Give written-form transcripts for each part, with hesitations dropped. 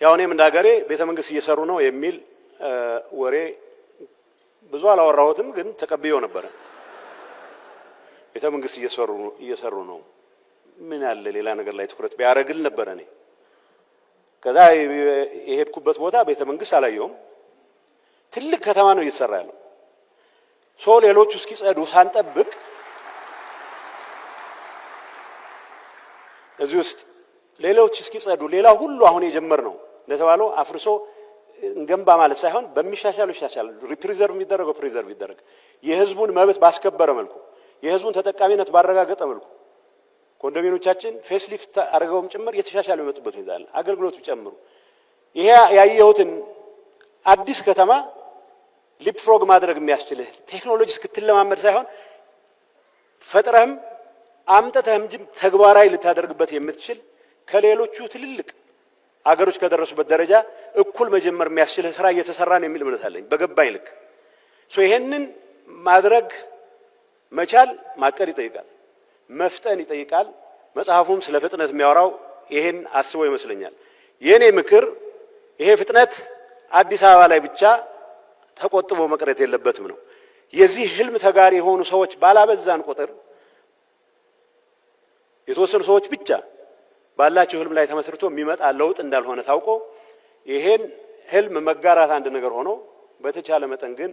ያው እኔም እንደ ሀገሬ ቤተ መንግስት እየሰሩ ነው የሚል ወሬ ብዙ አላወራሁትም፣ ግን ተቀብዬው ነበረ። ቤተ መንግስት እየሰሩ ነው፣ ምን አለ ሌላ ነገር ላይ ትኩረት ቢያደርግል ነበረ እኔ። ከዛ የሄድኩበት ቦታ ቤተ መንግስት አላየሁም። ትልቅ ከተማ ነው እየተሰራ ያለው። So ሌሎቹ እስኪጸዱ ሳንጠብቅ እዚህ ውስጥ ሌሎች እስኪጸዱ ሌላ ሁሉ አሁን የጀመርነው እንደተባለው አፍርሶ እንገንባ ማለት ሳይሆን በሚሻሻሉ ይሻሻል፣ preserve የሚደረገው preserve ይደረግ፣ የህዝቡን መብት ባስከበረ መልኩ፣ የህዝቡን ተጠቃሚነት ባረጋገጠ መልኩ ኮንዶሚኒየሞቻችን facelift አድርገውም ጭምር እየተሻሻሉ የመጡበት ሁኔታ አለ። አገልግሎት ቢጨምሩ ይሄ ያየሁትን አዲስ ከተማ leapfrog ማድረግ የሚያስችልህ ቴክኖሎጂ እስክትለማመድ ሳይሆን ፈጥረህም አምጥተህም ተግባራዊ ልታደርግበት የምትችል ከሌሎቹ ትልልቅ አገሮች ከደረሱበት ደረጃ እኩል መጀመር የሚያስችልህ ስራ እየተሰራ ነው የሚል እምነት አለኝ በገባኝ ልክ። So ይሄንን ማድረግ መቻል ማቀድ ይጠይቃል፣ መፍጠን ይጠይቃል። መጽሐፉም ስለ ፍጥነት የሚያወራው ይሄን አስቦ ይመስለኛል። የኔ ምክር ይሄ ፍጥነት አዲስ አበባ ላይ ብቻ ተቆጥቦ መቅረት የለበትም ነው። የዚህ ህልም ተጋሪ የሆኑ ሰዎች ባላበዛን ቁጥር የተወሰኑ ሰዎች ብቻ ባላቸው ህልም ላይ ተመስርቶ የሚመጣ ለውጥ እንዳልሆነ ታውቆ ይሄን ህልም መጋራት አንድ ነገር ሆኖ በተቻለ መጠን ግን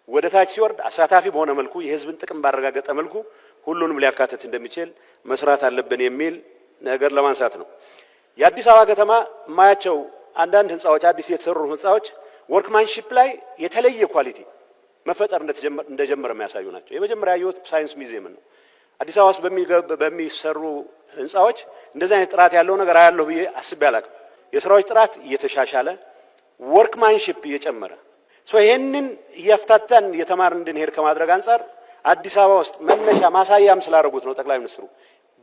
ወደ ታች ሲወርድ አሳታፊ በሆነ መልኩ የህዝብን ጥቅም ባረጋገጠ መልኩ ሁሉንም ሊያካትት እንደሚችል መስራት አለብን የሚል ነገር ለማንሳት ነው። የአዲስ አበባ ከተማ የማያቸው አንዳንድ ህንፃዎች፣ አዲስ የተሰሩ ህንፃዎች workmanship ላይ የተለየ quality መፈጠር እንደጀመረ የሚያሳዩ ናቸው። የመጀመሪያ ያየሁት ሳይንስ ሙዚየም ነው። አዲስ አበባ ውስጥ በሚሰሩ ህንፃዎች እንደዚህ አይነት ጥራት ያለው ነገር አያለሁ ብዬ አስቤ አላቅም። የስራዎች ጥራት እየተሻሻለ workmanship እየጨመረ so ይሄንን እያፍታታን እየተማርን እንድንሄድ ከማድረግ አንጻር አዲስ አበባ ውስጥ መነሻ ማሳያም ስላደረጉት ነው ጠቅላይ ሚኒስትሩ።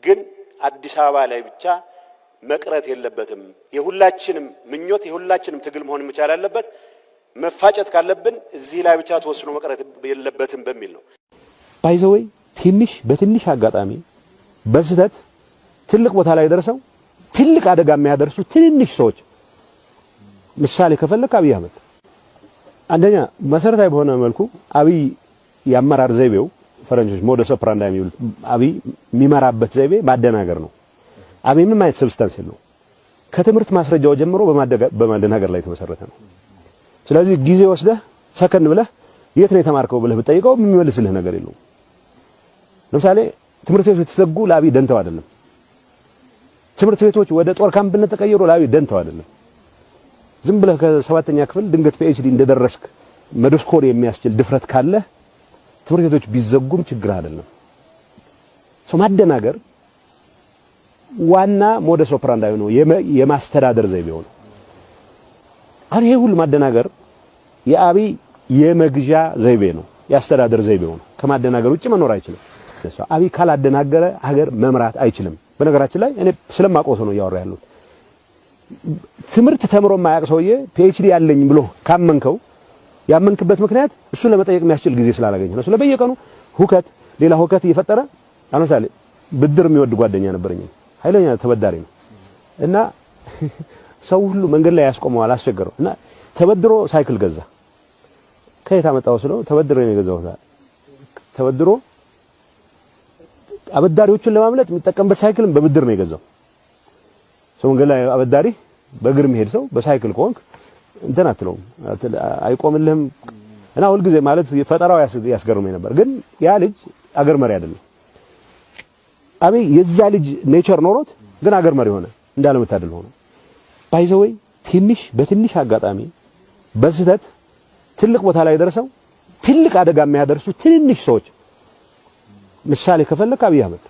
ግን አዲስ አበባ ላይ ብቻ መቅረት የለበትም። የሁላችንም ምኞት የሁላችንም ትግል መሆን መቻል ያለበት መፋጨት ካለብን እዚህ ላይ ብቻ ተወስኖ መቅረት የለበትም በሚል ነው። By the way ትንሽ በትንሽ አጋጣሚ በስህተት ትልቅ ቦታ ላይ ደርሰው ትልቅ አደጋ የሚያደርሱ ትንንሽ ሰዎች ምሳሌ ከፈለክ አብይ አህመድ አንደኛ መሰረታዊ በሆነ መልኩ አብይ የአመራር ዘይቤው ፈረንጆች modus operandi የሚሉት አብይ የሚመራበት ዘይቤ ማደናገር ነው። አብይ ምንም አይነት substance የለውም። ከትምህርት ማስረጃው ጀምሮ በማደናገር ላይ የተመሰረተ ነው። ስለዚህ ጊዜ ወስደህ ሰከን ብለህ የት ነው የተማርከው ብለህ ብትጠይቀው የሚመልስልህ ነገር የለውም። ለምሳሌ ትምህርት ቤቶች የተዘጉ ለአብይ ደንተው አይደለም። ትምህርት ቤቶች ወደ ጦር ካምፕነት ተቀየሩ ለአብይ ደንተው አይደለም። ዝም ብለህ ከሰባተኛ ክፍል ድንገት PhD እንደደረስክ መደስኮር የሚያስችል ድፍረት ካለ ትምህርት ቤቶች ቢዘጉም ችግር አይደለም። ሰው ማደናገር ዋና modus operandi ነው፣ የማስተዳደር ዘይቤው ነው። አሁን ይሄ ሁሉ ማደናገር የአብይ የመግዣ ዘይቤ ነው፣ የአስተዳደር ዘይቤው ነው። ከማደናገር ውጭ መኖር አይችልም። አብይ ካላደናገረ ሀገር መምራት አይችልም። በነገራችን ላይ እኔ ስለማውቀው ሰው ነው እያወራ ያለሁት። ትምህርት ተምሮ የማያውቅ ሰውዬ PhD ያለኝ ብሎ ካመንከው ያመንክበት ምክንያት እሱን ለመጠየቅ የሚያስችል ጊዜ ስላላገኘ ነው። ስለ በየቀኑ ሁከት፣ ሌላ ሁከት እየፈጠረ አሁን ለምሳሌ ብድር የሚወድ ጓደኛ ነበረኝ። ኃይለኛ ተበዳሪ ነው እና ሰው ሁሉ መንገድ ላይ ያስቆመዋል፣ አስቸገረው እና ተበድሮ ሳይክል ገዛ። ከየት አመጣው ስለው ተበድሮ ነው የገዛሁት። ተበድሮ አበዳሪዎቹን ለማምለጥ የሚጠቀምበት ሳይክልም በብድር ነው የገዛው። ሰው መንገድ ላይ አበዳሪ በእግር የሚሄድ ሰው በሳይክል ከሆንክ እንትን አትለውም፣ አይቆምልህም። እና ሁልጊዜ ማለት ፈጠራው ያስገርመኝ ነበር። ግን ያ ልጅ አገር መሪ አይደለም። አብይ የዛ ልጅ nature ኖሮት ግን አገር መሪ ሆነ፣ እንዳለመታደል ሆኖ by the way ትንሽ በትንሽ አጋጣሚ በስህተት ትልቅ ቦታ ላይ ደርሰው ትልቅ አደጋ የሚያደርሱ ትንንሽ ሰዎች ምሳሌ ከፈለክ አብይ አህመድ